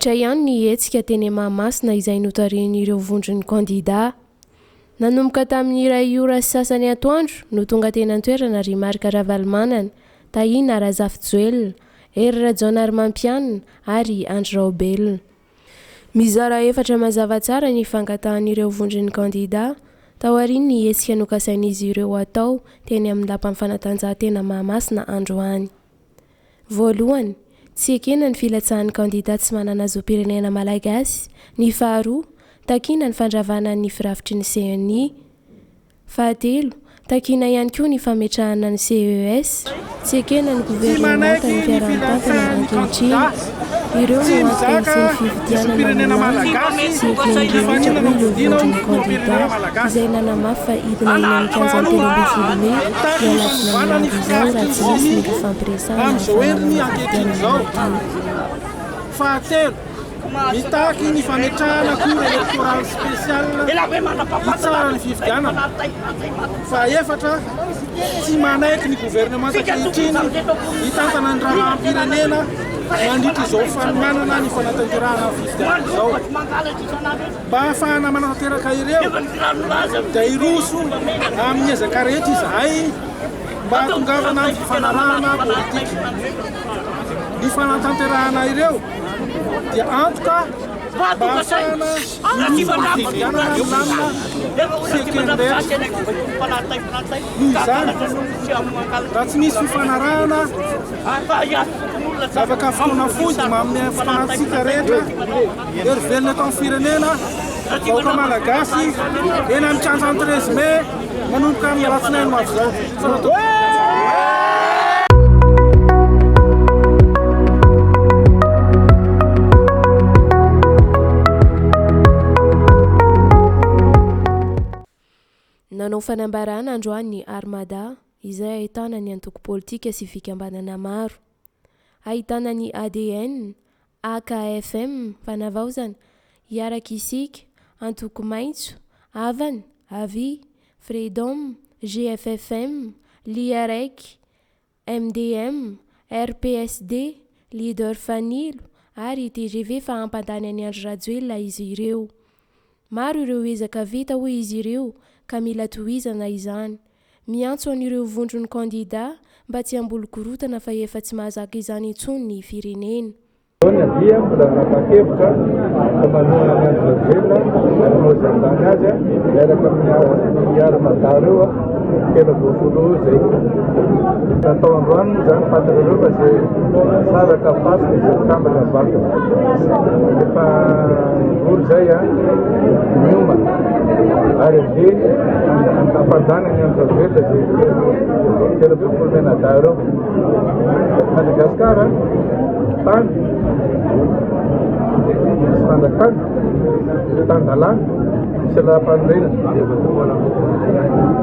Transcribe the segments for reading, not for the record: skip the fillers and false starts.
Raikitra ihany ny hetsika teny Mahamasina izay notarihin'ireo vondron'ny kandidà. Nanomboka tamin'ny iray ora sy sasany atoandro no tonga teny an-toerana ry Marc Ravalomanana, Tahina Razafijoelina, Hery Rajaonarimampianina ary Andry Raobelina. Mizara efatra mazava tsara ny fangatahan'ireo vondron'ny kandidà taorian'ny hetsika nokasain'izy ireo hatao teny amin'ny lapan'ny fanatanjahantena Mahamasina androany. Voalohany, tsy ekena ny filatsahan'ny kandida tsy manana zom-pirenena malagasy, ny faharoa, takiana ny fandravana ny firafitry ny CENI, fahatelo, takiana ihany koa ny fametrahana ny CES, tsy ekena ny Tsy governemanta manaiky ny ny fiaraha-mitantana filatsahan'ny ankehitriny. kandida Ireo tsy no antony mizaka hisian'ny ny fifidianana zom-pirenena milamina malagasy sy eken'ny rehetra hifaninana hoy ho ireo fidiana ho vondron'ny kandida filoham-pirenena malagasy. izay nanamafy fa hidina eny amin'ny kianjan'ny Faharoa, 13 mey mitaky ny ny alatsinainy fanovana ho ny avy izao firafitry raha ny tsy misy CENI ny fifampiresahana amin'izao ahafahana endriny manao ankehitriny fifidianana izao. madio. Fahatelo, mitaky ny fametrahana cour électorale spéciale hitsara ny fifidianana. Fahaefatra, tsy manaiky ny governemanta ankehitriny hitantana ny raharaham-pirenena mandritra izao fanomanana ny fanatanterahana ny fifidianana izao. Mba hahafahana manatanteraka ireo dia hiroso amin'ny ezaka rehetra izahay mba hahatongavana amin'ny fifanarahana politika. Ny fanatanterahana ireo dia antoka mba hahafahana miroso amin'ny fifidianana milamina sy eken'ny rehetra. Noho izany, raha tsy misy fifanarahana, afaka fotoana fohy dia manome fotoana antsika rehetra hery velona eto amin'ny firenena, vahoaka malagasy, eny amin'ny kianjan'ny 13 mai manomboka amin'ny alatsinainy ho avy izao. Misaotra tompoko. Nanao fanambarana androany ny Armada, izay ahitana ny antoko politika sy fikambanana maro. Ahitana ny ADN, AKFM, Fanavaozana, Hiaraka Isika, Antoko Maitso, Havana, Avi, Freedom, GFFM, Liarec, MDM, RPSD, Leader Fanilo ary tgv fa hampandany an'i Andry Rajoelina izy ireo. Maro ireo ezaka vita hoy izy ireo ka mila tohizana izany. Miantso an'ireo vondron'ny kandida mba tsy hamboly korotana fa efa tsy mahazaka izany intsony ny firenena. Izao ny havia mbola nanapa-kevitra fa manohana an'i Andry Rajoelina ary manao izay handany azy miaraka amin'ny Armada ireo 13 eo izay. Natao androany moa izany fantatrareo fa izay saraka fasika izay mitambatra vato. Efa vory izay miomana ary andeha hampandany an'i Andry Rajoelina izay 13 mianadahy ireo. Madagascar tany misy fanjakana, tan-dalàna, misy lalam-panorenana.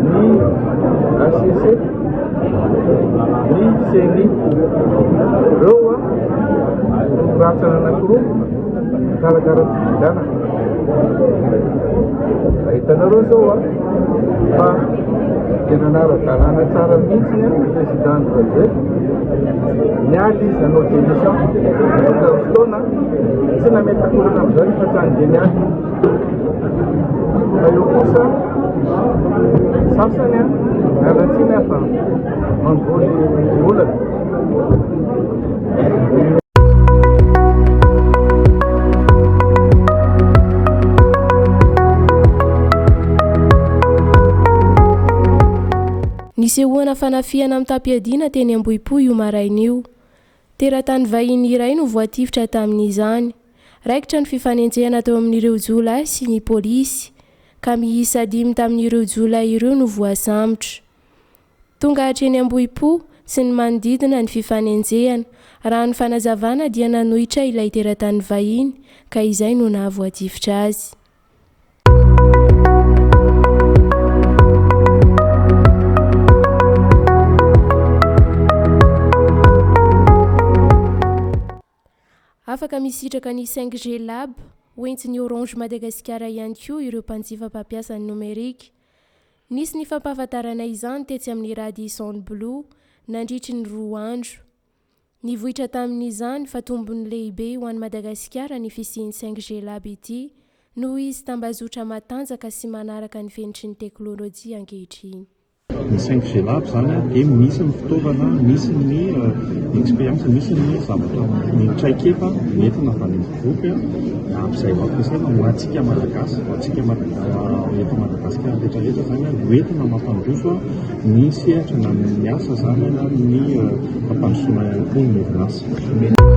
Ny HCC, ny CENI, ireo no rantsana anankiroa mikarakara ny fifidianana. Hitanareo izao fa tena nanara-dalàna tsara mihitsy ny président Andry Rajoelina. Niady izy nanao démission. Tonga ny fotoana tsy nametraka olana amin'izany fa tsy handeha niady. Fa eo kosa sasany miala tsiny aho fa mamboly olana. Nisehoana fanafihana mitam-piadiana teny Ambohipo io maraina io. Teratany vahiny iray no voatifitra tamin'izany. Raikitra ny fifanenjehana teo amin'ireo jiolahy sy ny polisy, ka miisa dimy tamin'ireo jiolahy ireo no voasambotra. Tonga hatreny Ambohipo sy ny manodidina ny fifanenjehana. Raha ny fanazavana dia nanohitra ilay teratany vahiny ka izay no nahavoatifitra azy. Afaka misitraka ny 5G Lab hoentin'ny Orange Madagasikara ihany koa ireo mpanjifa mpampiasa ny nomerika. Nisy ny fampahafantarana izany tetsy amin'ny Radisson Blu nandritry ny roa andro. Nivoitra tamin'izany fa tombony lehibe ho an'i Madagasikara ny fisian'ny 5G Lab ity noho izy tambazotra matanjaka sy manaraka ny fenitry ny teknolojia ankehitriny. Ny 5G Lab izany dia misy ny fitaovana, misy ny expérience, misy ny zavatra, ny traikefa nentina avy any amin'ny groupe izay ho ampiasaina ho antsika Malagasy, ho antsika eto Madagasikara rehetra rehetra izany ho entina mampandroso ny sehatra na ny asa izany na ny fampandrosoana ihany koa ny orinasa.